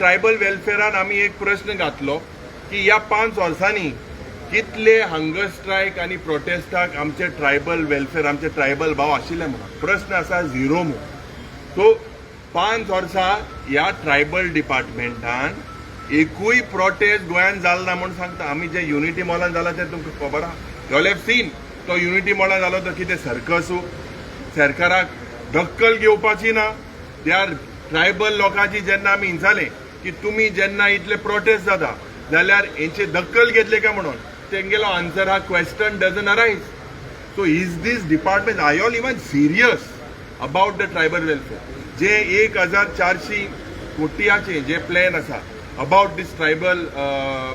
Tribal वेलफेअरान आमी एक प्रश्न घातलो की ह्या 5 वर्सांनी कितले हंगर स्ट्रायक आनी प्रोटेस्टाक आमचे ट्रायबल वेलफेअर, आमचे ट्रायबल भाव आशिल्ले म्हणून. प्रश्न आसा झिरो म्हणून. सो 5 वर्सां ह्या ट्रायबल डिपार्टमेंटान एकूय प्रोटेस्ट गोंयांत जालो ना म्हूण सांगता. आमी जे युनिटी मॉलान जाला तें तुमकां खबर आहा, you have seen. तो युनिटी मॉलान जालो तो कितें सर्कसू? सरकाराक दक्कल घेवपाची ना. त्या ट्रायबल लोकांची जेन्ना आमी विचारलें की तुमी जेन्ना इतले प्रोटेस्ट जाता जाल्यार हेंचे दक्कल घेतले काय म्हणून, तेंगेलो आन्सर हा, question doesn't arise. So is this department, are all even serious about the tribal welfare? जे 1400 कोटीयाचे जे प्लॅन आसा about this tribal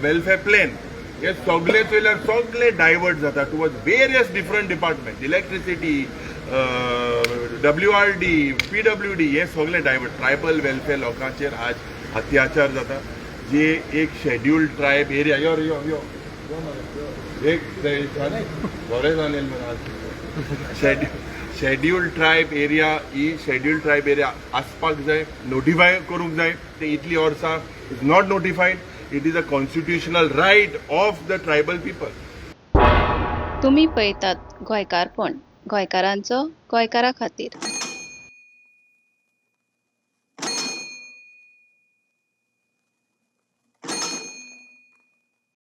welfare plan, हे सगळे चोयल्यार सगळे डायवर्ट जाता towards various different department, electricity, WRD, PWD, हे सगळे डायवर्ट. ट्रायबल वेलफेअर लोकांचेर आज अत्याचार जाता. जे एक शेड्युल्ड ट्रायब एरिया, यो रे, यो यो एक बरें जालें. शेड्युल्ड ट्रायब एरिया ही शेड्युल्ड ट्रायब एरिया आसपाक जाय, नोटिफाय करूंक जाय. ते इतली वर्सां is not notified. It is a constitutional right of the tribal people. तुमी पळयतात गोंयकारपण, गोंयकारांचो गोंयकारा खातीर.